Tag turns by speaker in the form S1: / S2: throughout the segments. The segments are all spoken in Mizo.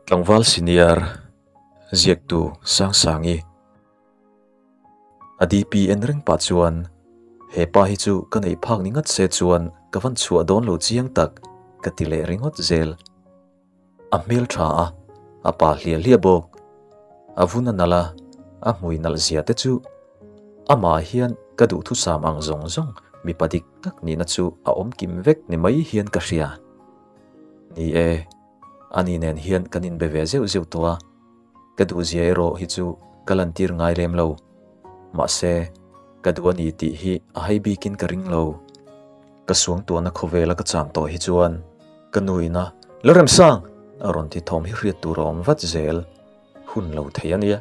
S1: Tlangval senior ziaktu Sangsangi a DP en reng pah chuan he pa hi chu ka neih phak ni ngat se chuan ka van chhuah dawn lo chiang tak ka ti leh ringawt zel. A hmel tha a, a pa hliah hliah bawk. A vun a nalh a, a hmui nalh zia te chu amah hian ka duhthusam ang zawng zawng mipa dik tak nihna chu a awm kim vek ni mai hian ka hria. Ni e, ani nen hian kan inbe ve zeuh zeuh tawh a, ka duhzia erawh hi chu ka lantir ngai lem lo. Mahse, ka duh a ni tih hi a hai bikin ka ring lo. Ka suangtuahna khawvela ka cham tawh hi chuan ka nu ina Lalremsang! a rawn ti thawm hi hriat tur a awm vat zel hun lo thei a nia.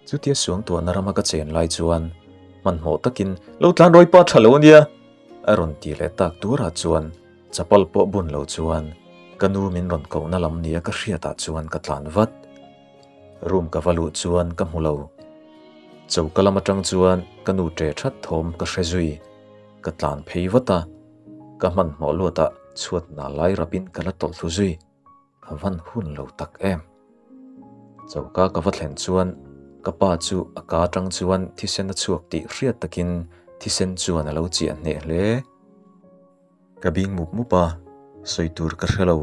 S1: Chutia suangtuahna rama ka chen lai chuan hmanhmawh takin Lo tlan rawi pa tha lo a nia! a rawn ti leh tak turah chuan chapal pawh bun lo chuan ka nu min rawn kohna lam nia ka hriatah chuan ka tlan vat. Room ka va luh chuan ka hmu lo. Choka lam atang chuan ka nu ṭe ṭhat thawm ka hre zui. Ka tlan phei vat a, ka hmanhmawh luatah chhuat hna lai rapin ka la tawlh thlu zui. A van hun lo tak em. Choka ka va thlen chuan ka pa chu a ka atang chuan thisen a chhuak tih hriat takin thisen chuan a lo chiah hneh hle. Ka bing mup mup a, sawi tur ka hre lo.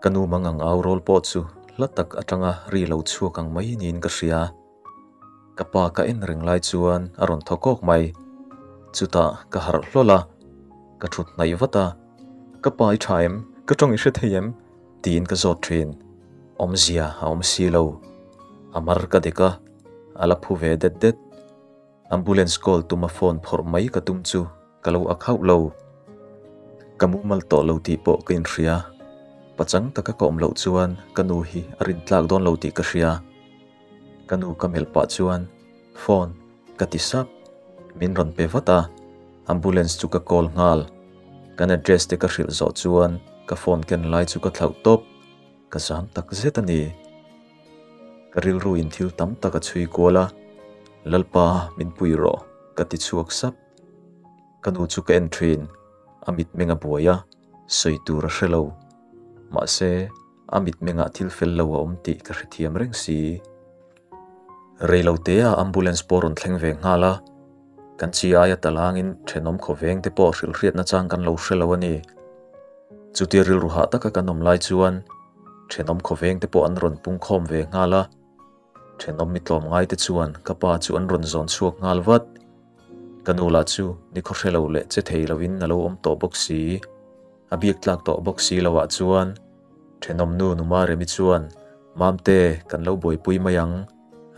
S1: Ka nu mangang au rawl pawh chu hla tak atanga ri lo chhuak ang mai niin ka hria. Ka pa ka en reng lai chuan a rawn thaw kawk mai. Chutah ka harh hlawl a, ka thut hnaih vat a, Ka pa i tha em? Ka tawng i hre thei em? tiin ka zawt thin. Awmzia a awm si lo. A mar ka dek a, a la phu ve det det. Ambulance call tuma phone phawrh mai ka tum chu ka lo ak hauh lo. Ka mumal tawh lo tih pawh ka inhria. Pachang taka ka awm loh chuan ka nu hi a rintlak dawn lo tih ka hria. Ka nu ka melh pah chuan phone ka ti sap. Min rawn pe vat a, ambulance chu ka call nghal. Kan address te ka hrilh zawh chuan ka phone ken lai chu ka thlauh tawp. Ka zam tak zet a ni. Ka rilru in thil tam tak a chhui kual a, Lalpa min pui rawh ka ti chhuak sap. Ka nu chu ka en thin, a mitmeng a buai a, sawi tur a hre lo. Mahse, a mitmengah thil fel lo a awm tih ka hrethiam reng si. Reilotea ambulance pawh rawn thleng ve nghal a, kan chi aia talangin thenawm khawveng te pawh hrilhhriat nachang kan lo hre lo a ni. Chutia rilru hah taka kan awm lai chuan thenawm khawveng te pawh an rawn pung khawm ve nghal a, thenawm mi tlawm ngai te chuan ka pa chu an rawn zawn chhuak nghal vat. Ka nu lah chu ni khaw hre lo leh che thei lovin a lo awm tawh bawk si. A biak tlak tawh bawk si lo ah chuan thenawm nu Numa Remi chuan Mamte kan lo buaipui mai ang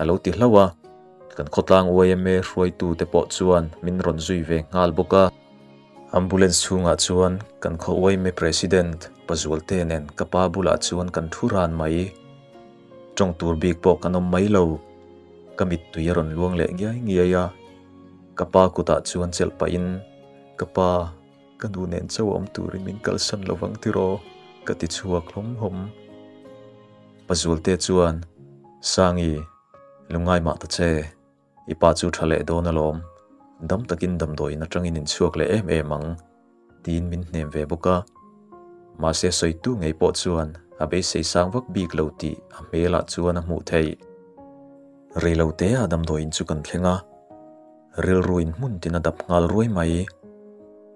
S1: a lo ti hlauh a, kan khawtlang yma hruaitu te pawh chuan min rawn zui ve nghal bawk a. Ambulance chhungah chuan kan khaw yma President Pazualte nen ka pa bulah chuan kan thu ran mai. Tawng tur bik pawh kan awm mai lo. Ka mittui a rawn luang leh ngiai ngiai a. Ka pa kutah chuan chelh pahin, Ka pa, ka nu nen chauh awm turin min kalsan lovang tiraw? ka ti chhuak hlawm hlawm. Pazualte chuan, Sangi, lungngai mah ta che. I pa chu tha leh dawn alawm, dam takin damdawiin atangin in chhuak leh em em ang, tiin min hnem ve bawk a. Mahse sawitu ngei pawh chuan a beisei sang vak bik lo tih a hmelah chuan a hmuh theih. Reilotea damdawiin chu kan thleng a, rilru in hmun tin a dap nghal ruai mai.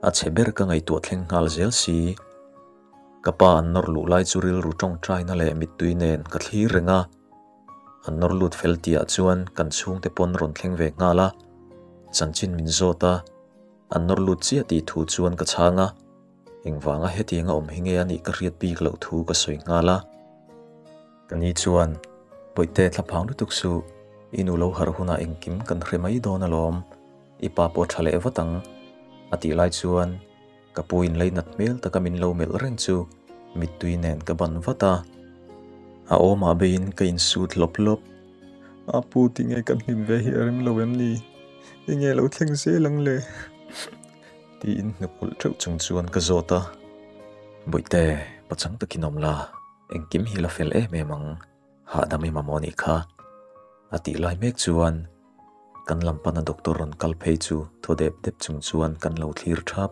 S1: A chhe ber ka ngaihtuah thleng nghal zel si. Ka pa an nawr luh lai chu rilru tawngtaina leh mittui nen ka thlir reng a. An nawr lut fel tihah chuan kan chhungte pawn rawn thleng ve nghal a, chanchin min zawt a, an nawr lut chiah tih thu chuan ka chhang a, engvanga hetianga awm hi nge a nih ka hriat bik loh thu ka sawi nghal a. Ka ni chuan, Bawihte thlaphang lutuk suh, i nu lo harh hunah engkim kan hre mai dawn alawm, i pa pawh tha leh vat ang, a tih lai chuan, Ka pu in lei nat hmel taka min lo melh reng chu mittui nen ka ban vat a, a awmah beiin ka insut hlawp hlawp.
S2: A pu tinge kan hlim ve hi a rem lo em ni? Enge lo thleng zel ang le?
S1: Tiin hnukulh theuh chung chuan ka zawt a. Bawihte, pachang takin awm la, engkim hi la fel em em ang. Hahdam i mamawh nih kha. A tih lai mek chuan kan lam pana doctor rawn kal phei chu thaw dep dep chung chuan kan lo thlir thap.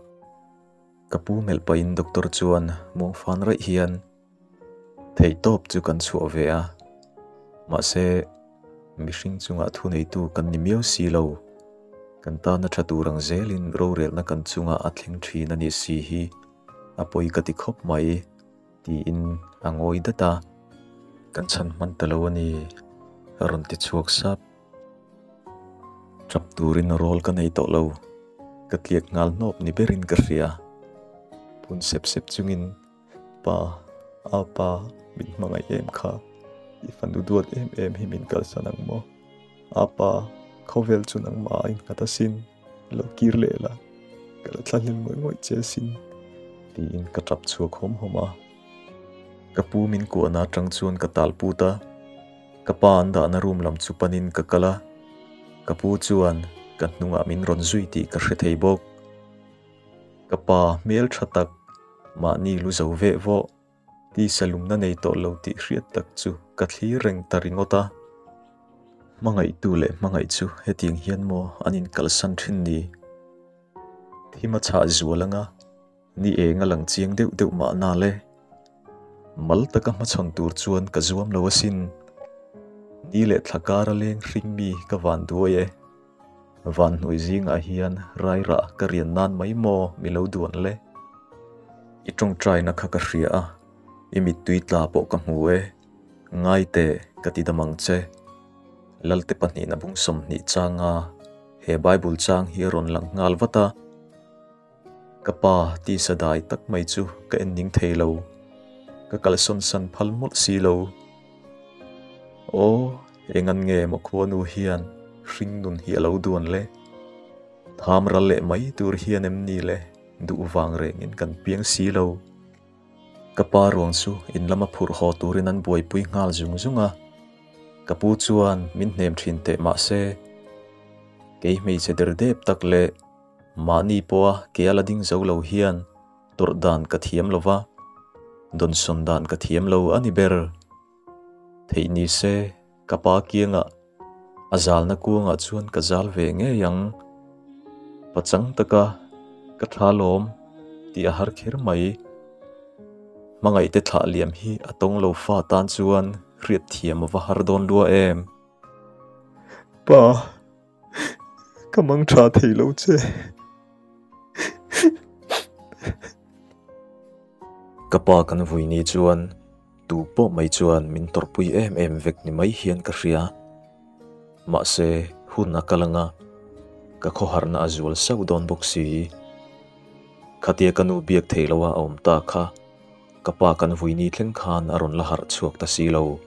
S1: Ka pu melh pahin doctor chuan muangfan raih hian. Theihtawp chu kan chhuah ve a, mahse mihring chungah thuneitu kan ni miau si lo. Kan tana tha tur ang zelin rorelna kan chungah a thleng thin a nih si hi a pawi ka ti khawp mai, tiin a ngawi dat a. Kan chhan hman ta lo a ni, a rawn ti chhuak sap. Tap turin rawl ka nei tawh lo, ka tliak nghal hnawp ni berin ka hria. Phun sep sep chungin Pa, apa, min hmangaih em kha, i fanu duat em em hi min kalsan ang maw? Apa, khawvel chu nangmah a innghat asin, lo kir leh la, ka la thlahlel ngawih ngawih che asin, tiin ka tap chhuak hawm hawm a. Ka pu min kuahna atang chuan ka tal put a, ka pa an dahna room lam chu panin ka kal a, ka pu chuan ka hnungah min rawn zui tih ka hre thei bawk. Ka pa hmel tha tak, mahni lu zo veh vawh, tisa lumna nei tawh lo tih hriat tak chu ka thlir reng ta ringawt a. Hmangaihtu leh hmangaih chu hetiang hian maw an inkalsan thin ni? Thim a chhah zual anga ni eng a lang chiang deuh deuh mahna le. Mal taka hmachhawn tur chuan ka zuam lo asin. Ni leh thla kar a leng hring mi ka van duai e. Vanhnuai zingah hian rairah ka rian nan mai maw mi lo duan le? I tawngtaina kha ka hria a, i mittui tla pawh ka hmu e. Ngai teh, ka ti dam ang che. Lalte pahnihna bung 20 changa he Bible chang hi a rawn lang nghal vat a. Ka pa tisa dai tak mai chu ka en ning thei lo, ka kalsawn san phal mawlh si lo. Aw, engan nge maw khuanu hian hring nun hi a lo duan le? Tham ral leh mai tur hian em ni le duh vang rengin kan piang si lo. Ka pa ruang chu in lama phurh haw turin an buaipui nghal zung zung a, ka pu chuan min hnem thin teh mahse, kei hmeichhe derdep tak leh Mahni pawha ke a la ding zo lo hian tawrh dan ka thiam lo va, dawnsawn dan ka thiam lo a ni ber. Theih ni se ka pa kiangah a zalna kuangah chuan ka zal ve ngei ang. Pachang taka ka tha lawm tih a har kher mai. Hmangaihte thlah liam hi a tawng lo fa tan chuan hriat thiam a va har dawn lua em.
S2: Pa. Ka mang tha thei lo che.
S1: Ka pa kan vui ni chuan tu pawh mai chuan min tawrhpui em em vek ni mai hian ka hria. Mahse hun a kal anga ka khawharna a zual sauh dawn bawk si. Khatia ka nu biak theih loha a awm ta kha ka pa kan vui ni thleng khan a rawn la harh chhuak ta si lo.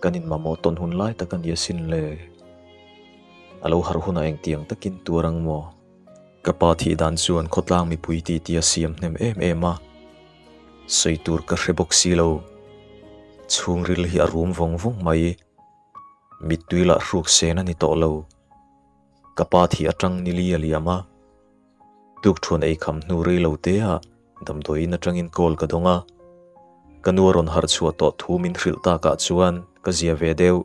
S1: Kan inmamawh tawn hun lai tak a ni asin le. A lo harh hunah engtiang takin tuar ang maw? Ka pa thih dan chuan khawtlang mipui titi a siam hnem em em a, sawi tur ka hre bawk si lo. Chhungril hi a rum vawng vawng mai. Mittui lah hruk sen a ni tawh lo. Ka pa thih atang nili a liam a, Tukthuan ei kham hnu rei lo te ah damdawiin atangin call ka dawng a, ka nu a rawn harh chhuah tawh thu min hrilh takah chuan ka zia ve deuh.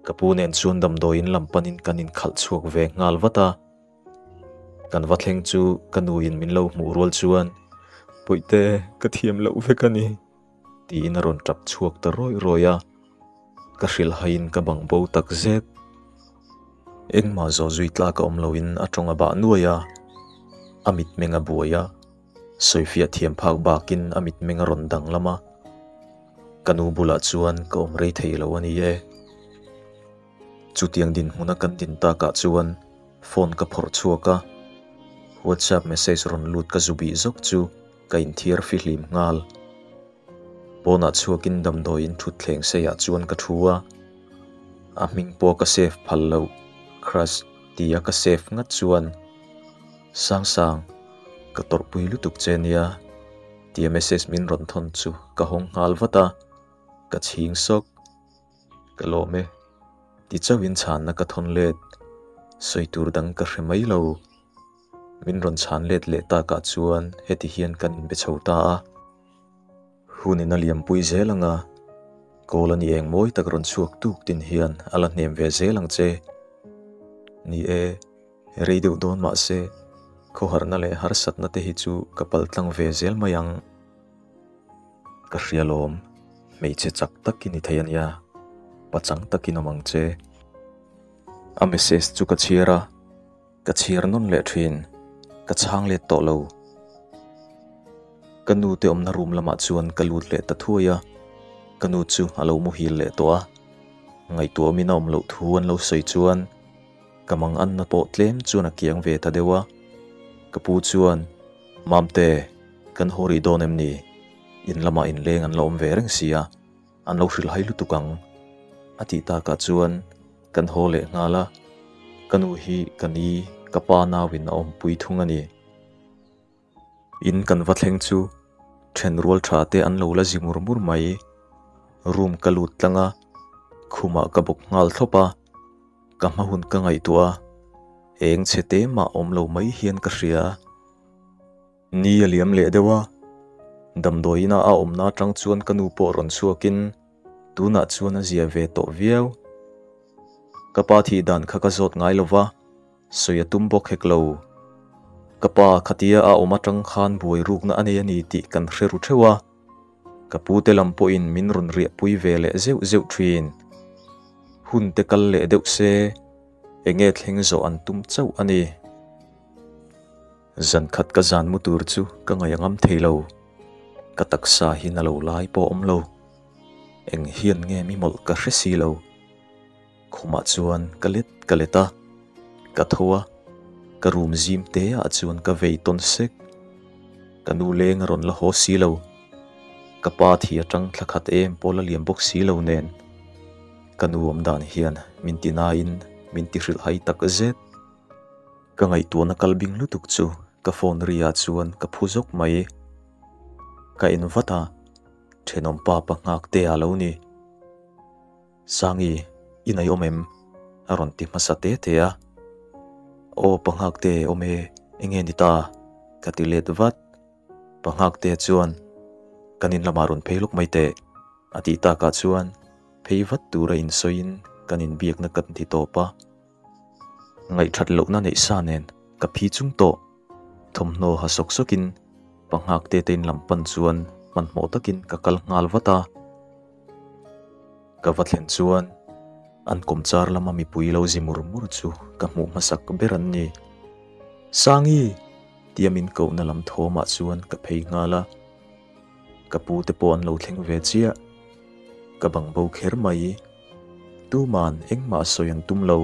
S1: Ka pu nen chuan damdawiin lam panin kan inkhalh chhuak ve nghal vat a, kan va thleng chu ka nu in min lo hmuh rual chuan,
S2: Pawihte, ka thiam loh vek a ni.
S1: Tiin a rawn tap chhuak ta rawih rawih a, ka hrilhhaiin ka bang bo tak zet. Engmah zawh zui tlak a awm loin a tawng a bah nuai a, a mitmeng a buai a, sawifiah thiam phak bakin a mitmeng a rawn danglam a, ka nu bulah chuan ka awm rei thei lo a ni e. Chutiang dinhmuna kan din takah chuan phone ka phawrh chhuak a, WhatsApp message rawn lut ka zu bih zawk chu ka inthiar fihlim nghal. Pawnah chhuakin damdawiin thutthleng seiah chuan ka thu a, a hming pawh ka save phal loh, crush tia ka save ngat chuan Sangsang, ka tawrhpui lutuk che nia tia message min rawn thawn chu ka hawng nghal vat a, ka chhing sawk. Ka lawm e, ti chauhin chhanna ka thawn let, sawi tur dang ka hre mai lo. Min rawn chhan let leh takah chuan heti hian kan inbe chho ta a. Hunin a liampui zel ang a, kawl a ni eng mawi tak rawn chhuak tuk tin hian a la hnem ve zel ang che. Ni e, rei deuh dawn mah se, khawharna leh harsatna te hi chu ka paltlang ve zel mai ang. Ka hria lawm, hmeichhe chak tak i ni thei a nia, pachang takin awm ang che. A message chu ka chhiar a, ka chhiar nawn leh thin, ka chhang let tawh lo. Ka nu te awmna room lamah chuan ka lut leh ta thuai a, ka nu chu a lo muhil leh tawh a, ngaihtuahawmin a awm loh thu an lo sawi chuan ka mang anna pawh tlem chuan a kiang ve ta deuh a. Ka pu chuan, Mamte, kan haw rih dawn em ni? In lamah inleng an la awm ve reng si a, an lo hrilh hai lutuk ang. A tih takah chuan kan haw leh nghal a, ka nu hi ka ni, ka pa nauin a awmpui thung a ni. In kan va thleng chu then rual tha te an lo la zi mur mur mai. Room ka lut tlang a, khumah ka bawk nghal thlawp a, ka hma hun ka ngaihtuah a, eng chhe te mah awm lo mai hian ka hria. Ni a liam leh deuh a, damdawiina a awmna atang chuan ka nu pawh rawn chhuakin tunah chuan a zia ve tawh viau. Ka pa thih dan kha ka zawt ngai lo va, sawi a tum bawk hek lo. Ka pa khatia a awm atang khan buai rukna a nei a ni tih kan hre ru theuh a, ka pute lam pawhin min rawn riahpui ve leh zeuh zeuh thin. Hun te kal leh deuh se, enge thleng zawh an tum chauh a ni. Zan khat ka zan mu tur chu ka ngaih a ngam thei lo. Ka taksa hi na lo lai pawh a awm lo. Eng hian nge mi mawlh ka hre si lo. Khumah chuan ka let ka let a, ka tho a, ka room zim te ah chuan ka vei tawn sek. Ka nu leng a rawn la haw si lo. Ka pa thi atang thla khat em pawh la liam bawk si lo nen. Ka nu awm dan hian min ti nain min ti hrilh hai tak zet. Ka ngaihtuahna kal bing lutuk chu ka phone ri ah chuan ka phu zawk mai. Ka en vat a, thenawm pa pa nghak te a lo ni. Sangi, i nei awm em? a rawn ti hmasa te te a. Aw pa nghak te awm e, enge ni ta? ka ti let vat. Pa nghak te chuan kan in lamah rawn phei lawk mai teh a tih takah chuan phei vat tura insawiin kan inbiakna kan ti tawp a. Ngaihthat lohna neih sa nen ka phi chung tawh. Thawmhnaw ha sawk sawkin panghak te te in lam pan chuan hmanhmawh takin ka kal nghal vat a. Ka va thlen chuan an kawmchar lama mipui lo zi mur mur chu ka hmuh hmasak ber an ni. Sangi! tia min kohna lam thawmah chuan ka phei nghal a. Ka pu te pawh an lo thleng ve chiah. Ka bang bo kher mai. Tuman engmah sawi an tum lo.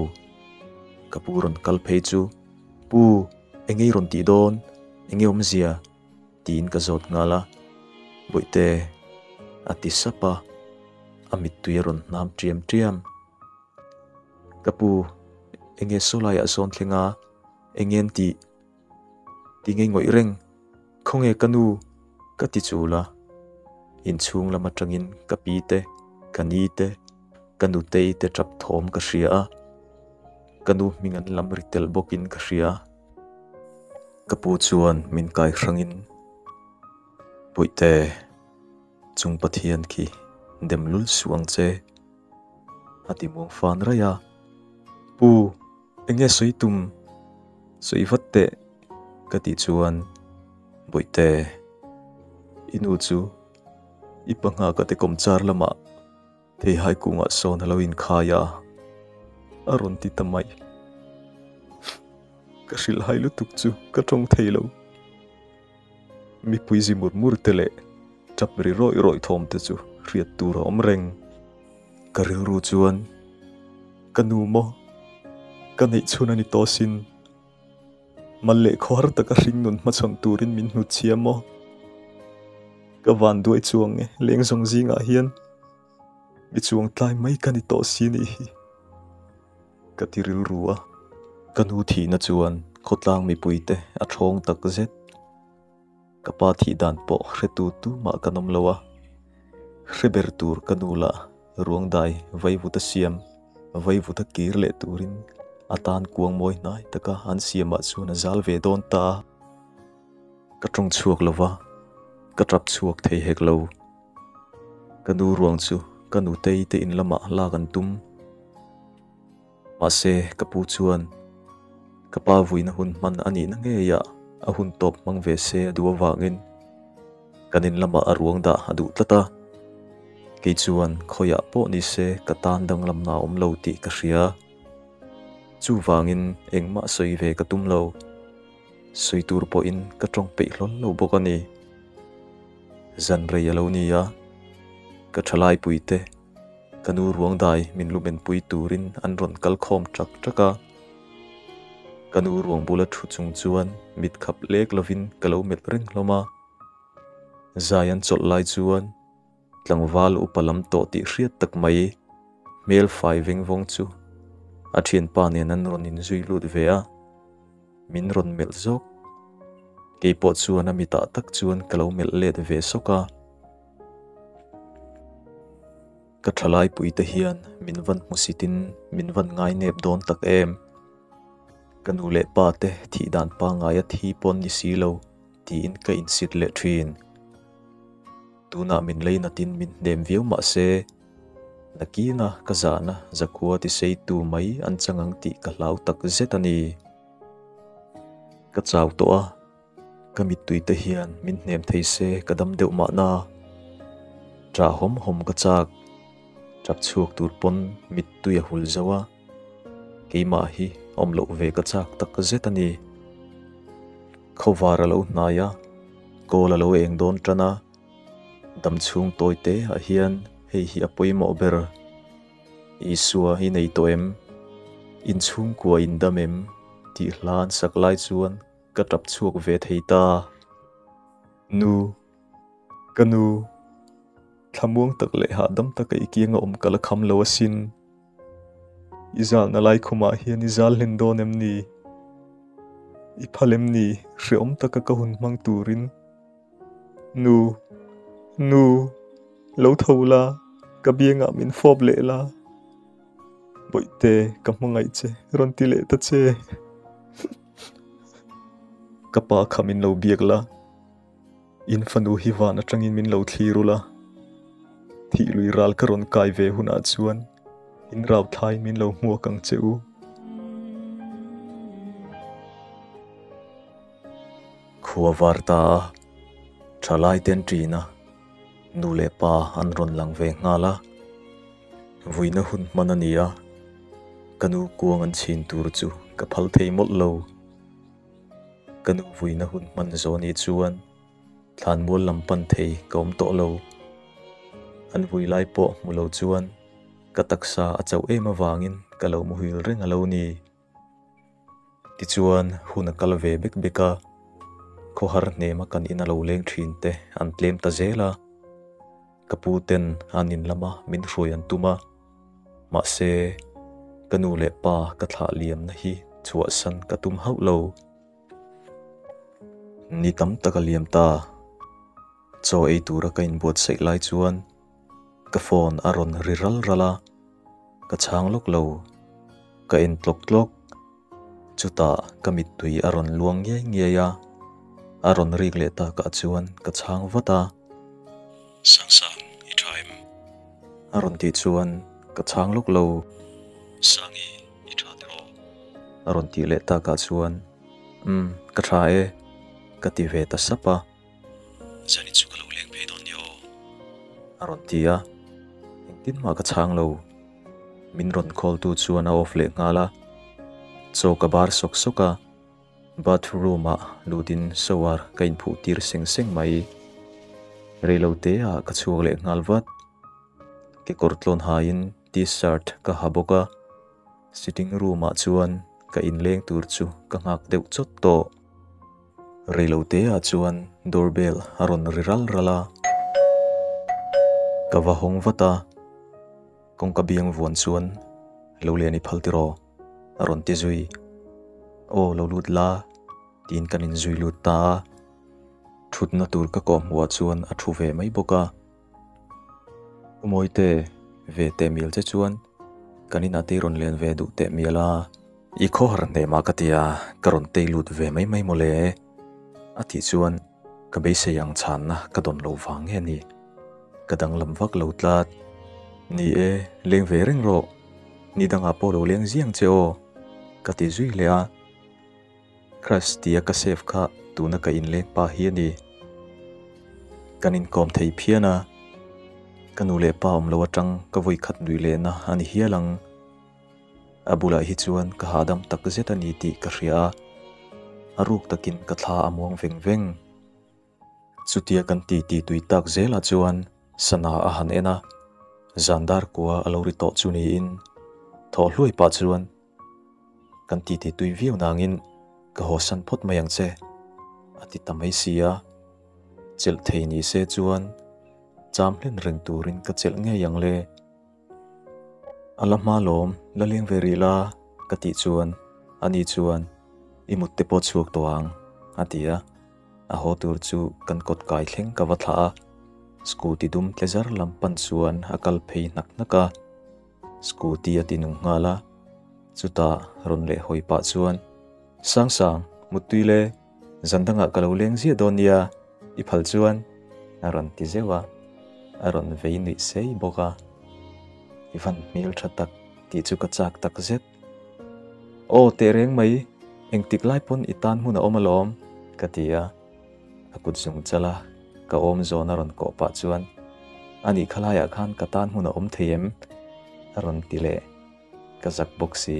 S1: Ka pu rawn kal phei chu, Pu, enge i rawn tih dawn? Enge awmzia? tiin ka zawt nghal a. Bawihte, a ti sap a, a mittui a rawn hnam ṭiam ṭiam. Ka pu, enge saw laiah zawn thleng a, enge an tih? Ti ngei ngawih reng, Khawnge ka nu? ka ti chul a. Inchhung lam atangin ka pi te, ka ni te, ka nutei te tap thawm ka hria a. Ka nu hming an lam ri tel bawkin ka hria. Ka pu chuan min kai hrangin, Bawihte, chung Pathian khi dem lul suh ang che, a ti muang fan raih a. Pu, Enge sawi tum? Sawi vat teh ka tih chuan Bawihte, i nu chu i pa nghaka te kawmchar lamah theihai kungah sawn a lo inkhai a, a rawn ti ta mai. Ka hrilhhai lutuk chu ka tawng thei lo. Mipui zi mur mur te leh tap ri rawih rawih thawm te chu hriat tur a awm reng. Ka rilru chuan ka nu maw ka neih chhun a ni tawh sin. Mal leh khawhar taka hringnun hmachhawn turin min hnutchhia maw? Ka van duai chuang e leng zawng zingah hian mi chuang tlai mai ka ni tawh si nih hi ka ti rilru a. Ka nu thihna chuan khawtlang mipuite a thawng tak zet. Ka pa thih dan pawh hre tu tu mah kan awm lo a, hre ber tur ka nu lah ruang dai vaivut a siam, vaivut a kir leh turin a tan kuang mawi hnai taka an siamah chuan a zal ve dawn ta a. Ka tawng chhuak lo va, ka tap chhuak thei hek lo. Ka nu ruang chu ka nutei te in lamah lak an tum. Mahse, ka pu chuan ka pa vuina hun hman a nihna ngeiah a hun tawp hmang ve se a duh avangin. Kan in lamah a ruang dah a duh tlat a, kei chuan khawiah pawh ni se ka tan danglamna a awm lo tih ka hria. Chuvangin engmah sawi ve ka tum lo. Sawi tur pawhin ka tawng peih hlawl lo bawk a ni. Zan rei a lo ni a, ka thalaipuite ka nu ruang dai min lumenpui turin an rawn kal khawm ṭak ṭak a. Ka nu ruang bula thu chung chuan mit khap lek lovin ka lo melh reng hlawm a. Zai an chawlh lai chuan tlangval upa lam tawh tih hriat tak mai hmel fai veng vawng chu a thianpa nen an rawn inzui lut ve a, min rawn melh zawk. Keipawh chuan a mitah tak chuan ka lo melh let ve sawk a. Ka thalai puite hian min van hmusitin min van ngai nep dawn tak em. Ka nu leh pa te thih dan pangngai a thi pawn ni si lo tiin ka insit leh thin. Tunah min leinatin min hnem viau mah se, nakina ka zahna zakhua tiseitu mai an chang ang tih ka hlau tak zet a ni. Ka chau tawh a. Ka mittui te hian min hnem thei se ka dam deuh mahna. Ṭah hawm hawm ka chak. Ṭap chhuak tur pawn mittui a hul zo a. Keimah hi awm loh ve ka chak tak zet a ni. Khawvar a lo hnai a, kawl a lo eng dawn ṭan a. Dam chhung tawi te ah hian hei hi a pawimawh ber. Isua i nei tawh em? Inchhungkua in dam em? tih hla an sak lai chuan Ka tap chhuak ve thei ta.
S2: Nu, ka nu, thlamuang tak leh hahdam taka i kianga awm ka la kham lo asin. I zalna lai khumah hian i zal hlen dawn em ni? I phal em ni hreawm taka ka hun hmang turin? Nu, nu, lo tho la, ka biangah min fawp leh la. Bawihte, ka hmangaih che, rawn ti leh ta che. Ka pa kha min lo biak la, in fanu hi van atangin min lo thlir ula, thih lui ral ka rawn kai ve hunah chuan in rau thlaiin min lo hmuak ang che u.
S1: Khua var ta a, thalai ten ṭin a, nu leh pa an rawn lang ve nghal a. Vuina hun hman a ni a, ka nu kuang an chhin tur chu ka phal thei mawlh lo. Ka nu vuina hun hman zawh ni chuan thlanmual lam pan thei ka awm tawh lo. An vui lai pawh hmu lo chuan ka taksa a chauh em avangin ka lo muhil reng a lo ni. Tichuan hun a kal ve bek bek a, khawhar hnema kan in a lo leng thin te an tlem ta zel a. Ka pu ten an in lama min hruai an tum a, mahse ka nu leh pa ka thlah liamna hi chhuahsan ka tum hauh lo. Ni tam tak a liam ta, chaw ei tura ka inbuatsaih lai chuan Ka phone a rawn ri ral ral a, ka chhang lawk lo, ka en tlawk tlawk. Chutah ka mittui a rawn luang ngiai ngiai a, a rawn rik leh takah chuan ka chhang vat a. Sangsang, i tha em? A rawn tih chuan ka chhang lawk lo. Sangi, i tha tiraw? A rawn tih leh takah chuan, Umm, ka tha e, ka ti ve ta sap a. Zanin chu ka lo leng phei dawn nia aw, a rawn ti a, engtin mah ka chhang lo. Min rawn call tu chuan a off leh nghal a, chaw ka bar sawk sawk a, bathroom ah lutin shower ka inphuh tir seng seng mai. Reilote ah ka chhuak leh nghal vat. Kekawr tlawn haiin t-shirt ka ha bawk a, sitting room ah chuan ka inleng tur chu ka nghak deuh chawt tawh. Reilote ah chuan door bell a rawn ri ral ral a, ka va hawng vat a, kawngka biang vuan chuan lo len i phal tiraw a rawn ti zui, aw lo lut la tiin kan inzui lut ta a, thutna tur ka kawh hmuh ah chuan a thu ve mai bawk a, U Mawite ve teh mial che chuan kan inah te i rawn len ve duh teh mial a. I khawhar hnehmah ka ti a, ka rawn tei lut ve mai mai mawle. A tih chuan ka beisei ang chhanna ka dawn lo vang nge ni. Ka danglam vak lo tlat. Ni e, leng ve reng rawh. Ni dangah pawh lo leng ziang che aw, ka ti zui leh a. Crush tia ka save kha tuna ka inleng pa hi a ni.
S2: Kan inkawm thei phian a, ka nu leh pa awm lo atang ka vawi khat nuih lehna a ni hial ang. A bulah hi chuan ka hahdam tak zet a ni tih ka hria a, a ruk takin ka thla a muang veng veng. Chutia kan titi tui tak zelah chuan sana a han en a, zan dar kua a lo ri tawh chu niin thaw hluai pah chuan kan titi tui viau nangin ka haw san phawt mai ang che a ti ta mai si a, chelh thei ni se chuan cham hlen reng turin ka chelh ngei ang le. A la hma lawm, la leng ve rih la, ka tih chuan ani chuan i mut te pawh chhuak tawh ang, a ti a. A haw tur chu kan kawt kai thleng ka va thlah a, scooty dum tle zar lam pan chuan a kal phei hnak hnak a. Scooty a ti nung nghal a, chutah rawn leh hawi pah chuan, Sangsang, muttui le, zan dangah ka lo leng ziah dawn nia, I phal chuan a rawn ti zeuh a, a rawn vei nuih sei bawk a. I van hmel tha tak tih chu ka chak tak zet. Aw teh reng mai, engtik lai pawn i tan hmun a awm alawm, ka ti a. A kut zung chal a, ka awm zawn a rawn kawh pah chuan, Anih khalaiah khan ka tan hmun a awm thei em? a rawn ti leh. Ka zak bawk si,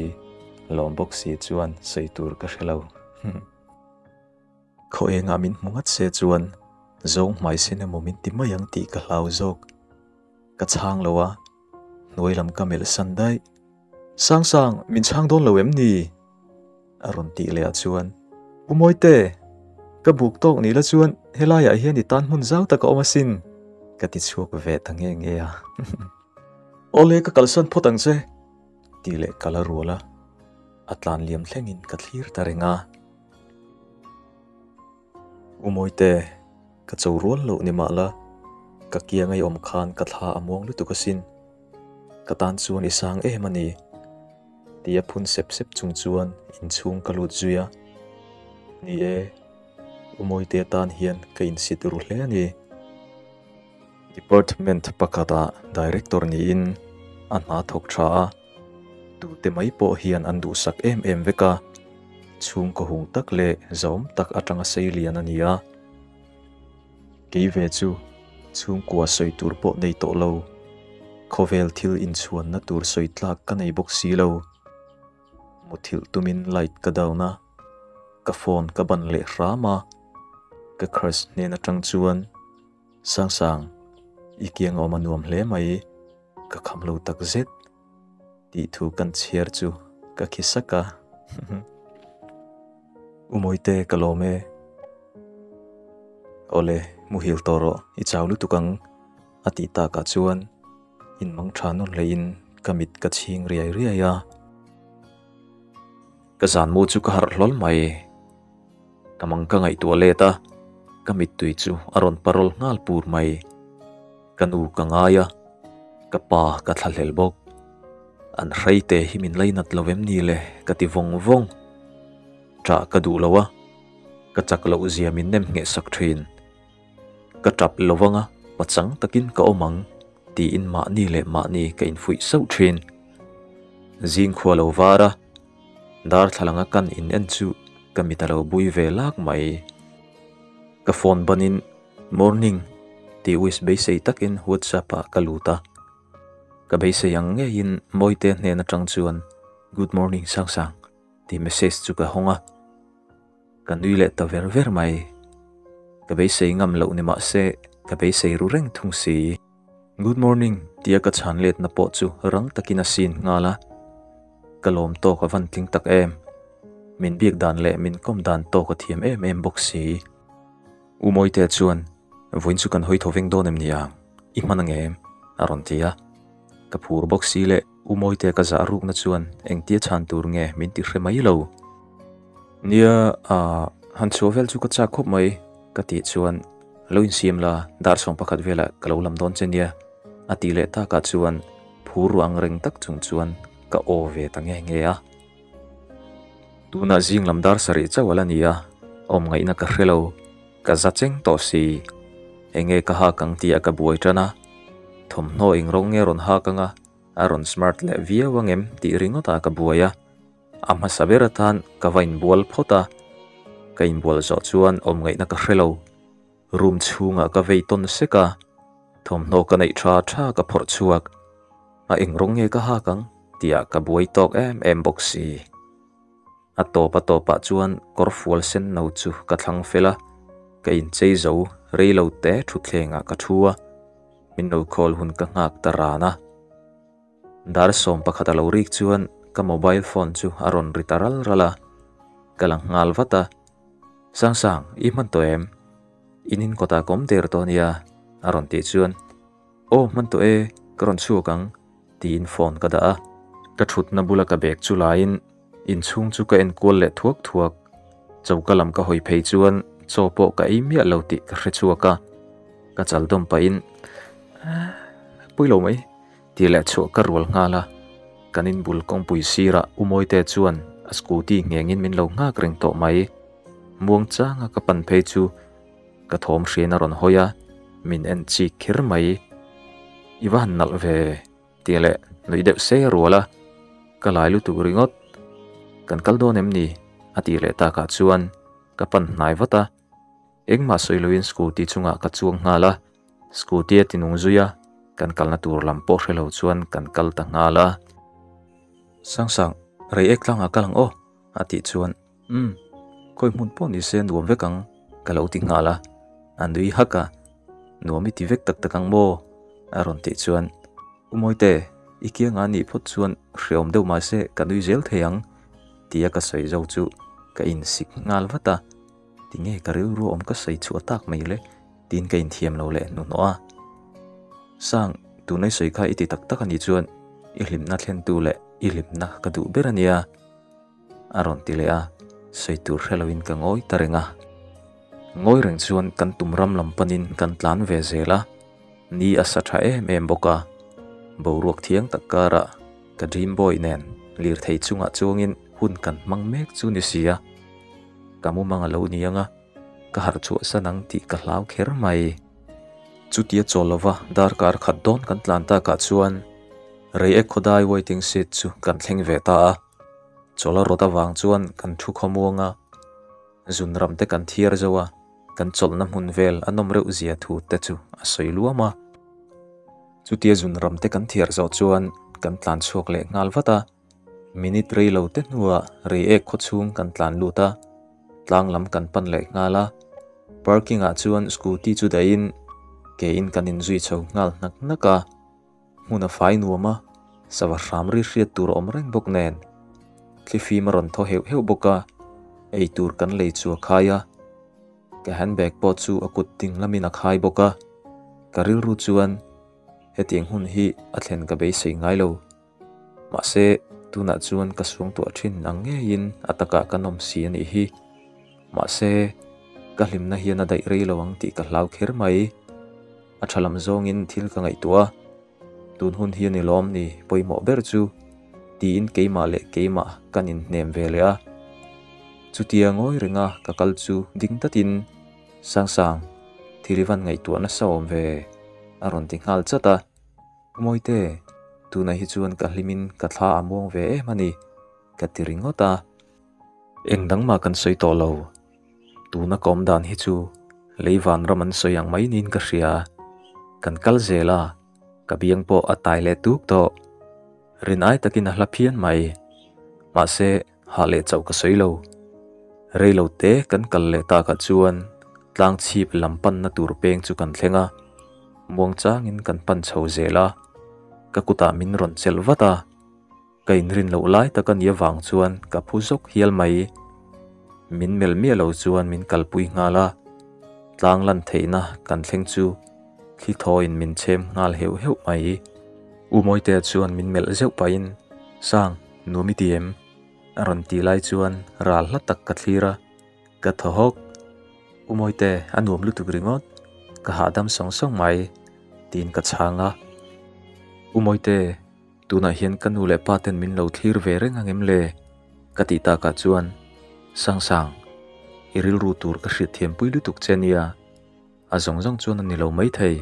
S2: lawm bawk si chuan sawi tur ka hre lo. Khaw engah min hmu ngat se chuan zawng hmai sin emaw min ti mai ang tih ka hlau zawk. Ka chhang lo a, hnuai lam ka melh san daih. Sangsang, min chhang dawn lo em ni? A rawn tih leh ah chuan, U Mawite, ka buk tawk ni la chuan helaiah hian i tan hmun zau tak a awm asin, ka ti chhuak ve ta nge nge a. Awle, ka kalsan phawt ang che, tih leh ka la rual a, a tlan liam thlengin ka thlir ta reng a. U Mawite, ka cho rual loh ni mah la, ka kiang ei awm khan ka thla a muang lutuk asin. Ka tan chuan i sang em a ni. Tia phun sep sep chung chuan inchhung ka lut zui a. Ni e, U Mawite tan hian ka insit ru hle a ni. Department pakhatah Director niin a hna thawk tha a. Tute mai pawh hian an duhsak em em vek a, chhungkaw hung tak leh zawm tak atanga sei lian a ni a. Kei ve chu chhungkua sawi tur pawh nei tawh lo, khawvel thil inchhuanna tur sawi tlak ka nei bawk si lo. Muthilh tumin light ka down a, ka phone ka ban leh hram a, ka crush hnen atang chuan Sangsang, i kiang awm a nuam hle mai. Ka kham lo tak zet tih thu kan chhiar chu ka khi sak a. U Mawite ka lawm e. Awle, muhil tawh rawh, i chau lutuk ang a tih takah chuan inmang tha nawn hleiin ka mit ka chhing riai riai a. Ka zan mu chu ka harh hlawl mai. Ka mang ka ngaihtuah let a, ka mittui chu a rawn parawl nghal pur mai. Ka nu ka ngai a, ka pa ka thlahlel bawk. An hreite hi min lainat lo em ni le ka ti vawng vawng. Ṭah ka duh lo a, ka chak loh zia min nem ngheh sak ṭhin. Ka ṭap lo vang a, pachang takin ka awm ang tiin mahni leh mahni ka infuih sauh ṭhin. Zing khua lo var a, darthlalang a kan in en chu ka mit a lo bui ve lak mai. Ka phone banin Morning tih wish beisei takin WhatsApp ah ka lut a. Ka beisei ang ngeiin Mawite hnen atang chuan Good morning Sangsang tih message chu ka hawng a. Ka nui leh ta ver ver mai. Ka beisei ngam loh ni mah se ka beisei ru reng thung si. Good morning tia ka chhan letna pawh chu rang takin a sin nghal a. Ka lawm tawk a van tling tak em. Min biak dan leh min kawm dan tawk a thiam em em bawk si. U Mawite chuan, Vawiin chu kan hawi tho veng dawn em ni ang? I hman ang em? a rawn ti a. Ka phur bawk si leh U Mawite ka zah rukna chuan engtia chhan tur nge min ti hre mai lo. Nia, ah, han chhuah vel chu ka chak khawp mai, ka tih chuan, Lo insiam la, dar 11 velah ka lo lam dawn che nia, a tih leh takah chuan phur ruah ang reng tak chung chuan ka aw ve ta nge nge a. Tunah zing lam dar sarih chauh a la ni a, awm ngaihna ka hre lo, ka za cheng tawh si. Enge ka hak ang tih a ka buai tan a, thawmhnaw eng rawng nge rawn hak anga a rawn smart leh viau ang em tih ringawt ah ka buai a. A hmasa ber atan ka va inbual phawt a, ka inbual zawh chuan awm ngaihna ka hre lo.
S1: Room chhungah ka vei tawn sek a, thawmhnaw ka neih tha tha ka phawrh chhuak. A eng rawng nge ka hak ang tihah ka buai tawk em em bawk si. A tawp a tawpah chuan kawr fual sen no chu ka thlang fel a, ka inchei zo rei lo te thutthlengah ka thu a, min lo call hun ka nghak ta ran a. Dar 11 a lo rik chuan ka mobile phone chu a rawn ri ta ral ral a, ka la nghal vat a. Sangsang, i hman tawh em? In in kawtah ka awm der tawh ania, a rawn tih chuan, Aw, hman tawh e, ka rawn chhuak ang, tiin phone ka dah a. Ka thutna bula ka bag chu laiin inchhung chu ka en kual leh thuak thuak. Choka lam ka hawi phei chuan chaw pawh ka ei miah lo tih ka hre chhuak a, ka chal dawm pahin, Pui lo mai, Tih leh chhuah ka rual nghal a, kan inbul kawngpui sirah U Mawite chuan a scooty nghengin min lo nghak reng tawh mai. Muang changa ka pan phei chu ka thawm hriain a rawn hawi a, min en chik kher mai. I va han nalh ve tih leh nuih deuh se a rual a, ka lai lutuk ringawt. Kan kal dawn em ni? a tih leh takah chuan ka pan hnai vat a. Engmah sawi loin scooty chungah ka chuang nghal a, scooty a tinung zui a, kan kalna tur lam pawh hre lo chuan kan kal ta nghal a. Sangsang, rei ek tlangah kal ang aw, a tih chuan, Umm, khawi hmun pawh ni se nuam vek ang, ka lo ti nghal a. A nui hak a, Nuam i ti vek tak tak ang maw? a rawn tih chuan, U Mawite, i kiangah nih phawt chuan hreawm deuh mahse ka nui zel thei ang, tia ka sawi zo chu ka insik nghal vat a. Tinge ka rilru awm ka sawi chhuah tak mai le? Tiin ka inthiam lo leh hnuhnawh a. Sang, tuna i sawi kha i ti tak tak a nih chuan i hlimna thlentu leh i hlimna ka duh ber a nia, a rawn ti leh a, sawi tur hre loin ka ngawi ta reng a. Ngawi reng chuan kan tum ram lam panin kan tlan ve zel a, ni a sa tha em em bawk a. Boruak thiang tak karah ka dream boy nen lirthei chungah chuangin hun kan hmang mek chu ni si a. Ka mumang a lo ni ang a, ka harh chhuah san ang tih ka hlau kher mai. Chutia chawl lova darkar khat dawn kan tlan takah chuan Reiek khawdai waiting seat chu kan thleng ve ta a. Chawl a rawt avang chuan kan thu khawmuang a, zun ram te kan thiar zo a, kan chawlhna hmun vel a nawm reuh zia thu te chu a sawi luam a. Chutia zun ram te kan thiar zawh chuan kan tlan chhuak leh nghal vat a. Minute rei lo te hnuah Reiek khawchhung kan tlan lut a, tlang lam kan pan leh nghal a. Parking ah chuan scooty chu dahin ke in kan inzui chho nghal hnak hnak a. Hmun a fai nuam a, sava hram ri hriat tur a awm reng bawk nen. Thlifim a rawn thaw heuh heuh bawk a, ei tur kan lei chu a khai a. Ka handbag pawh chu a kut ding lamin a khai bawk a. Ka rilru chuan hetiang hun hi a thlen ka beisei ngai lo. Mahse, tunah chuan ka suangtuah thin ang ngeiin a takah ka nawm si a nih hi. Mahse, ka hlimna hian a daih rei lo ang tih ka hlau kher mai. A tha lam zawngin thil ka ngaihtuah a, tun hun hi a ni lawm ni pawimawh ber chu, tiin keimah leh keimah kan inhnem ve leh a. Chutia ngawi renga ka kal chu ding tatin, Sangsang, thil i van ngaihtuah nasa awm ve, a rawn ti nghal chat a. Mawite, tunah hi chuan ka hlimin ka thla a muang ve em a ni, ka ti ringawt a. Eng dang mah kan sawi tawh lo. Tuna ka awm dan hi chu lei vanram an sawi ang mai niin ka hria. Kan kal zel a, ka biang pawh a tai leh tuk tawh. Rin ai takin a hla phian mai. Mahse, hah leh chauh ka sawi lo. Rei lo te kan kal leh takah chuan tlang chhip lam panna tur peng chu kan thleng a, muang changin kan pan chho zel a, ka kutah min rawn chelh vat a, ka inrin loh lai tak a nih avang chuan ka phu zawk hial mai. Min melh miah lo chuan min kalpui nghal a, tlang lan theihna kan thleng chu thli thawiin min chhem nghal heuh heuh mai. U Mawitea chuan min melh zeuh pahin, Sang, nuam i ti em? A rawn tih lai chuan ral hla tak ka thlir a, ka thaw hawk. U Mawite, a nuam lutuk ringawt, ka hahdam sawng sawng mai, tiin ka chhang a. U Mawite, tunah hian ka nu leh pa ten min lo thlir ve reng ang em le? Ka tih takah chuan, Sangsang, i rilru tur ka hriatthiampui lutuk che nia, a zawng zawng chuan a ni lo maithei.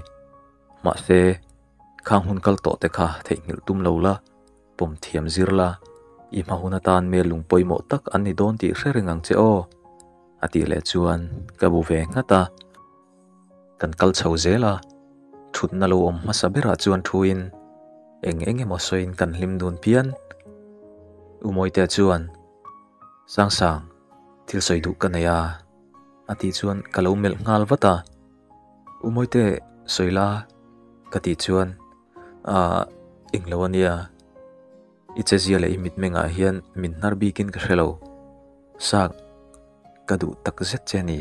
S1: Mahse, khang hun kal tawh te kha theihnghilh tum lo la. Pawm thiam zir la, i hma hun atan mel lung pawimawh tak an ni dawn tih hre reng ang che aw, a tih leh chuan ka bu ve nghat a. Kan kal chho zel a, thutna lo awm hmasa berah chuan thuin eng eng emaw sawiin kan hlim dun phian. U Mawitea chuan, Sangsang, thil sawi duh ka nei a, a tih chuan ka lo melh nghal vat a. U Mawite, sawi la, ka tih chuan, Aah, englo a nia. I chezia leh i mitmengah hian min hnar bikin ka hre lo. Sak, ka duh tak zet che ni,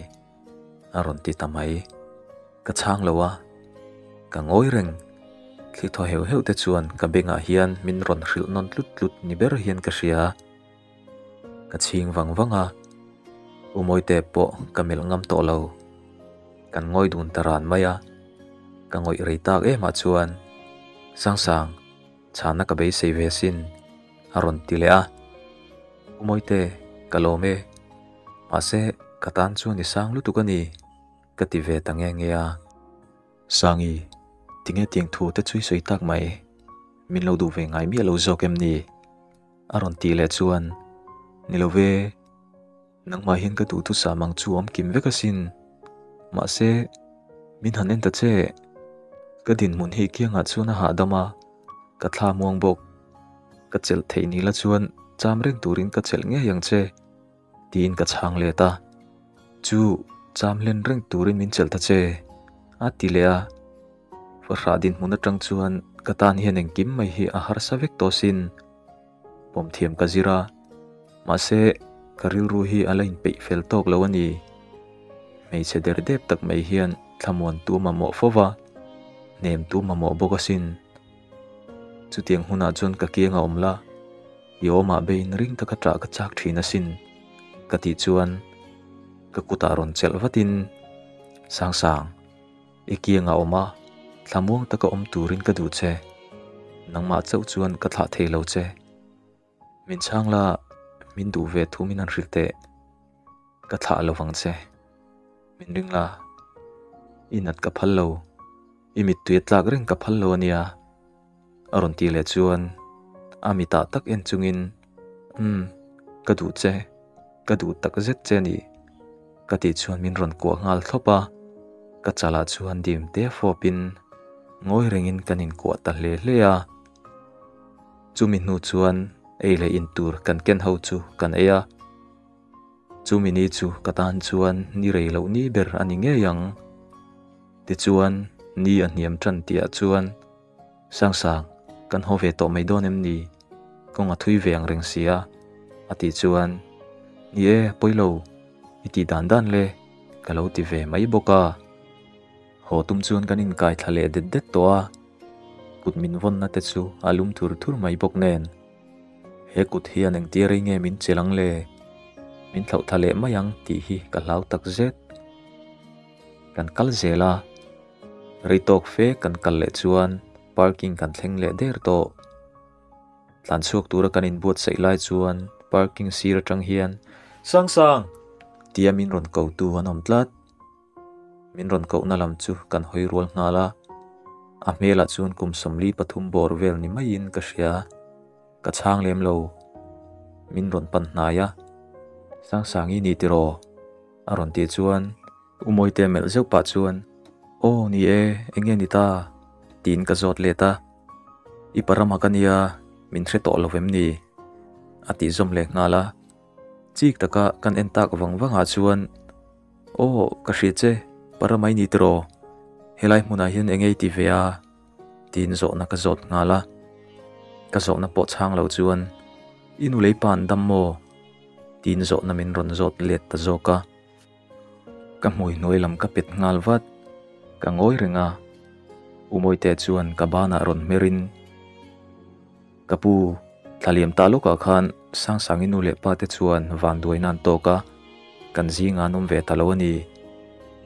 S1: a rawn ti ta mai. Ka chhang lo a, ka ngawi reng. Thli thaw heuh heuh te chuan ka bengah hian min rawn hrilh nawn tlut tlut ni ber hian ka hria. Ka chhing vang vang a, U Mawite pawh ka melh ngam tawh lo. Kan ngawi dun ta ran mai a, ka ngawih rei tak emah chuan, Sangsang, Chhana ka beisei ve sin, a rawn ti leh a. U Mawite, ka lawm e. Mahse, ka tan chuan i sang lutuk a ni, ka ti ve ta nge nge a. Sangi, tinge tiang thu te chu i sawi tak mai? Min lo duh ve ngai miah lo zawk em ni? A rawn tih leh chuan, Ni lo ve. Nangmah hian ka duhthusam ang chu awm kim vek asin. Mahse, min han en ta che. Ka dinhmun hi kiangah chuan a hahdam a, ka thla muang bawk. Ka chelh theih ni la chuan cham reng turin ka chelh ngei ang che, tiin ka chhang let a. Chu, cham hlen reng turin min chelh ta che, a ti leh a. Fahrah dinhmun atang chuan ka tan hian engkim mai hi a harsa vek tawh asin. Pawm thiam ka zir a, mahse ka rilru hi a la inpeih fel tawk lo a ni. Hmeichhe der dep tak mai hian thlamuan tu mamawh fo va, hnem tu mamawh bawk asin. Chutiang hunah chuan ka kiang a awm la, i awmah beiin ring taka ṭah ka chak ṭhin asin, ka tih chuan ka kutah rawn chelh vatin, Sangsang. I kiang a awm a, thlamuang taka awm turin ka duh che. Nangmah chauh chuan ka thlah thei lo che. Min chhang la, min duh ve thu min han hrilh teh. Ka thlah lo vang che. Min ring la, i nat ka phal lo, i mittui a tlak reng ka phal lo a nia. A rawn tih leh chuan a mitah tak en chungin, Umm, ka duh che, ka duh tak zet che a ni, ka tih chuan min rawn kuah nghal thlawp a, ka chalah chuan dim te fawpin ngawi rengin kan inkuah ta hle hle a. Chumi hnu chuan ei leh in tur kan ken ho chu kan ei a, chumi ni chu ka tan chuan ni rei loh ni ber a ni ngei ang. Tichuan, ni a hniam tan tihah chuan Sangsang, kan haw ve tawh mai dawn em ni? Kawng a thui ve ang reng si a, a tih chuan, Ni e, pawi lo, i tih dan dan le, ka lo ti ve mai bawk a. Haw tum chuan kan inkai thla leh det det tawh a, kut min vawnna te chu a lum thur thur mai bawk nen. He kut hian engtia rei nge min chelh ang le? Min thlauh thla leh mai ang tih hi ka hlau tak zet. Kan kal zel a. Rei tawk fe kan kal leh chuan parking kan thleng leh der tawh. Tlan chhuak tura kan inbuatsaih lai chuan parking sir atang hian Sangsang! tia min rawn ko tu an awm tlat. Min rawn kohna lam chu kan hawi rual nghal a, a hmelah chuan kum 43 bawr vel ni maiin ka hria. Ka chhang lem lo. Min rawn pan hnai a, Sangsangi ni tiraw? a rawn tih chuan U Mawite melh zeuh pah chuan, Aw ni e, eng nge ni ta? tiin ka zawt let a. I parama ka nia, min hre tawh lo vem ni? a tih zawm leh nghal a. Chik taka kan en tak vang vangah chuan, Aw, ka hria che, parama i ni tiraw? Helai hmunah hian eng nge i ti ve a? tiin zawhna ka zawt nghal a. Ka zawhna pawh chhang lo chuan, I nu lei pa an dam maw? tiin zawhna min rawn zawt let ta zawk a. Ka hmui hnuai lam ka pet nghal vat. Ka ngawi reng a. U Mawite chuan ka banah rawn hmer in, Ka pu, thla liam ta lawkah khan Sangsangi nu leh pa te chuan vanduaina an tawk a, kan zingah an awm ve ta lo a ni,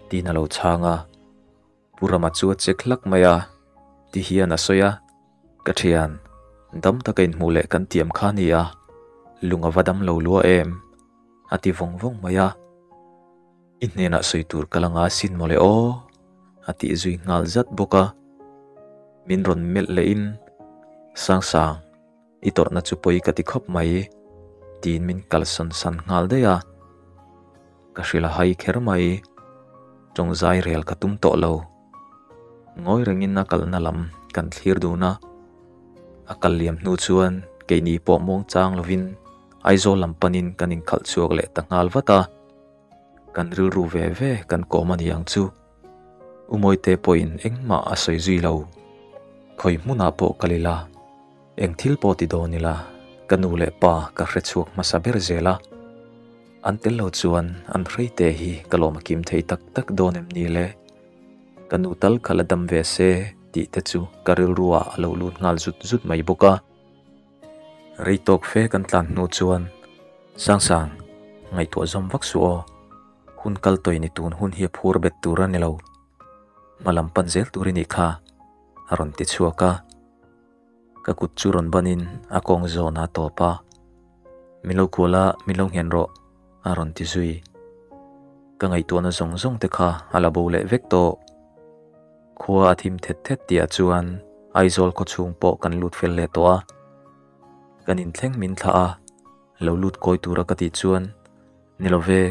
S1: tiin a lo chhang a. Pu Rama chu a chek hlak mai a, ti hian a sawi a, Ka thian, dam taka inhmuh leh kan tiam kha a ni a, lung a va dam lo lua em? a ti vawng vawng mai a. I hnenah sawi tur ka la nga sin mawle aw, a tih zui nghal zat bawk a. Min rawn melh lehin, Sangsang, i tawrhna chu pawi ka ti khawp mai, tiin min kalsawn san nghal daih a. Ka hrilh a hai kher mai. Tawng zai rel ka tum tawh lo. Ngawi rengin a kalna lam kan thlir dun a. A kal liam hnu chuan keini pawh muang chang lovin Aizawl lam panin kan inkhalh chhuak leh ta nghal vat a. Kan rilru ve ve kan kawm a ni ang chu. U Mawite pawhin engmah a sawi zui lo. Khawi hmunah pawh kal ila, eng thil pawh ti dawn ila, ka nu leh pa ka hre chhuak hmasa ber zel a. An tel lo chuan an hreite hi ka lawm a kim thei tak tak dawn em ni le? Ka nu tal kha la dam ve se tih te chu ka rilruah a lo lut nghal zut zut mai bawk a. Rei tawk fe kan tlan hnu chuan Sangsang, ngaihtuah zawm vak suh aw. Hun kal tawih ni tun hun hi a phur bet tur a ni lo. Hma lam pan zel tur i nih kha, a rawn ti chhuak a. Ka kut chu rawn banin a kawng zawn a tawp a. Min lo kual a, min lo nghen rawh, a rawn ti zui. Ka ngaihtuahna zawng zawng te kha a la bo leh vek tawh. Khua a thim thet thet tihah chuan Aizawl khawchhung pawh kan lut fel leh tawh a. Kan inthleng min thlah a, lo lut kawi tura ka tih chuan Ni lo ve,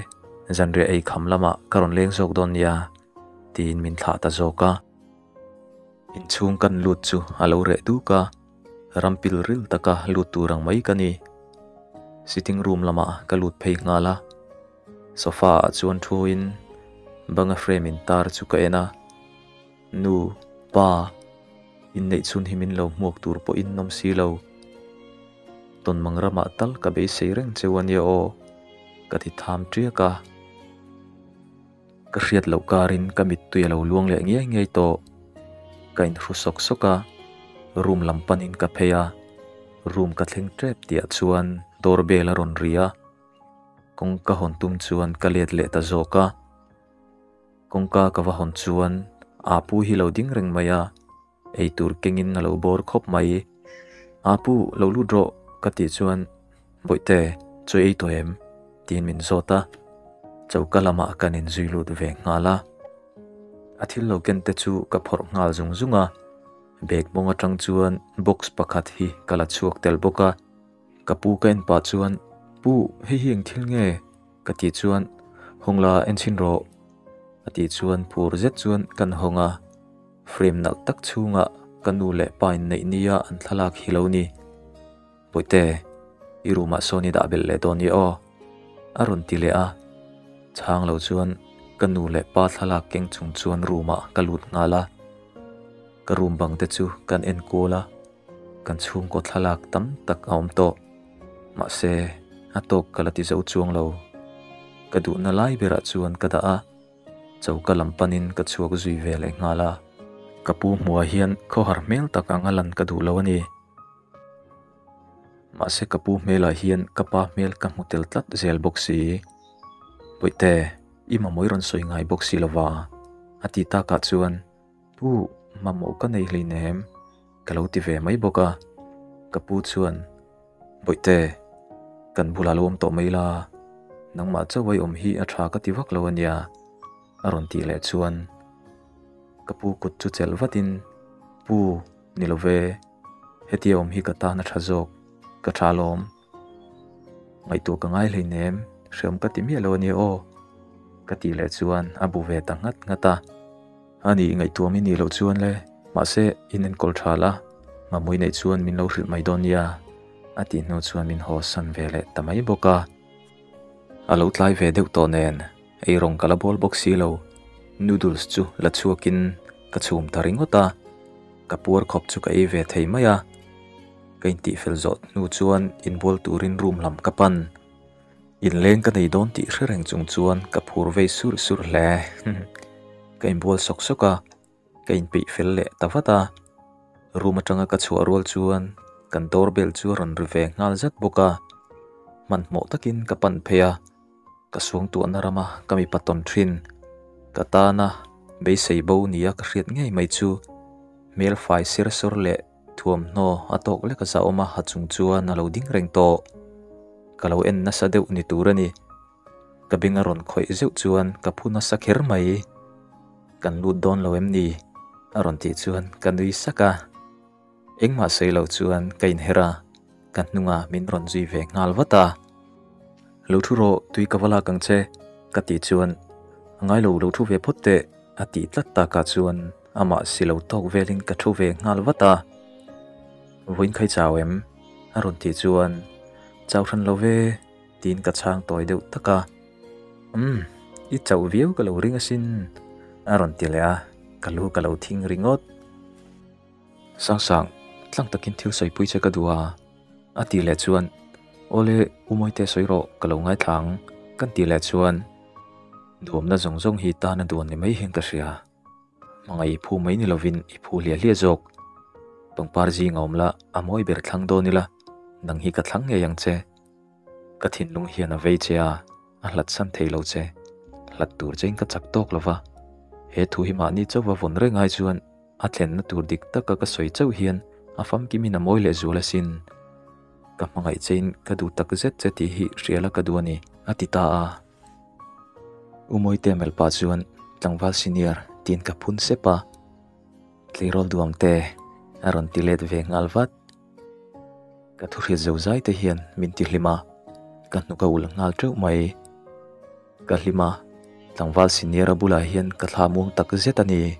S1: zanriah ei kham lamah ka rawn leng zawk dawn nia, tiin min thlah ta zawk a. Inchhung kan lut chu a lo reh duk a, ram pil ril taka lut tur ang mai ka ni. Sitting room lamah ka lut phei nghal a, sofa ah chuan thuin banga frame in tar chu ka en a, Nu, pa, inneih chhun hi min lo hmuak tur pawhin nawm si lo. Tawnmang ramah tal ka beisei reng cheu a nia aw, ka ti tham ṭiak a. Ka hriat loh karin ka mittui a lo luang leh ngiai ngiai tawh. Ka inhru sawk sawk a, room lam panin ka phei a, room ka thleng ṭep tihah chuan door bell a rawn ri a, kawngka hawn tum chuan ka let leh ta zawk a. Kawngka ka va hawn chuan Apu hi lo ding reng mai a, eitur kengin a lo bawr khawp mai. Apu, lo lut rawh ka tih chuan Bawihte, chaw ei tawh em? tiin min zawt a, choka lamah kan inzui lut ve nghal a. A thil lo ken te chu ka phawrh nghal zung zung a, bag mawng atang chuan box pakhat hi ka la chhuak tel bawk a. Ka pu ka en pah chuan, Pu, hei hi eng thil nge? Ka tih chuan, Hawng la en chhin rawh. A tih chuan phur zet chuan kan hawng a, frame nalh tak chhungah ka nu leh pa inneih nia an thlalak hi lo ni. Bawihte, i room ah sawn i dah belh leh dawn nia aw. A rawn ti leh a, chhang lo chuan ka nu leh pa thlalak keng chung chuan room ah ka lut nghal a. Ka room bang te chu kan en kual a, kan chhungkaw thlalak tam tak a awm tawh. Mahse, a tawk ka la ti zo chuang lo. Ka duhna lai berah chuan ka dah a, choka lam panin ka chhuak zui ve leh nghal a. Ka pu hmuhah hian khawhar hmel tak anga lan ka duh lo a ni. Mahse ka pu hmelah hian ka pa hmel ka hmu tel tlat zel bawk si. Bawihte, i mamawh i rawn sawi ngai bawk si lova, a ti takah chuan Pu, mamawh ka nei hleinem, ka lo ti ve mai bawk a. Ka pu chuan, Bawihte, kan bulah lo awm tawh mai la, nangmah chauh a i awm hi a tha ka ti vak lo a nia, a rawn tih leh chuan ka pu kut chu chelh vatin, Pu, ni lo ve, hetia awm hi ka tan a tha zawk, ka tha alawm. Ngaihtuah ka ngai hleinem, hreawm ka ti miah lo a nia aw, ka tih leh chuan a bu ve ta nghat nghat a. A nih ngaihtuah min nih loh chuan le, mahse in enkawl tha la, mamawih neih chuan min lo hrilh mai dawn nia, a tih hnu chuan min haw san ve leh ta mai bawk a. A lo tlai ve deuh tawh nen, eirawng ka la bawl bawk si lo, noodles chu la chhuakin ka chhum ta ringawt a, ka puar khawp chu ka ei ve thei mai a. Ka intihfel zawh hnu chuan inbual turin room lam ka pan. Inleng ka nei dawn tih hre reng chung chuan ka phur vei surh surh hle. Ka inbual sawk sawk a, ka inpeih fel leh ta vat a. Room atanga ka chhuah rual chuan kan door bell chu a rawn ri ve nghal zat bawk a. Hmanhmawh takin ka pan phei a, ka suangtuahna rama ka mipa tawn thin. Ka tana beisei bo nia ka hriat ngei mai chu hmel fai ser sawr leh Thuamhnaw a tawk lek a zahawm a, ha chung chuan a lo ding reng tawh. Ka lo en nasa deuh ni tur a ni. Ka beng a rawn khawih zeuh chuan ka phu nasa kher mai. Kan lut dawn lo em ni? A rawn tih chuan ka nui sak a. Engmah sawi lo chuan ka inher a, ka hnungah min rawn zui ve nghal vat a. Lo thu rawh, tui ka va lak ang che, ka tih chuan. A ngai lo lo thu ve phawt teh a tih tlat takah chuan amah si lo tawk velin ka thu ve nghal vat a. Vawiin khai chau em? a rawn tih chuan Chau hran lo ve tiin ka chhang tawi deuh tak a. Umm, i chauh viau ka lo ring asin a rawn ti leh a, ka lu ka lo thing ringawt. Sangsang, tlang takin thil sawipui che ka duh a, a tih leh chuan, Awle, U Mawite sawi rawh, ka lo ngaithla ang, kan tih leh chuan, Duamna zawng zawng hi tan a duan ni mai hian ka hria. Hmangaih i phu mai ni lovin i phu hliah hliah zawk. Pangpar zing a awm la, a mawi ber thlang dawn ila, nang hi ka thlang ngei ang che. Ka thinlung hian a vei che a, a hlat san thei lo che. Hlat tur chein ka chak tawk lo va. He thu hi mahni chauva vawn reng ai chuan a thlenna tur dik taka ka sawi chauh hian a famkimin a mawi leh zual asin. Ka hmangaih chein ka duh tak zet che tih hi hriala ka duh a ni, a ti ta a. U Mawite melh pah chuan tlangval senior tiin ka phun sep a, Tleirawl duangte a rawn ti let ve nghal vat. Ka thu hriat zo zai te hian min ti hlim a, ka hnuk a ulh nghal teuh mai. Ka hlim a, tlangval senior a bulah hian ka thla muang tak zet a ni.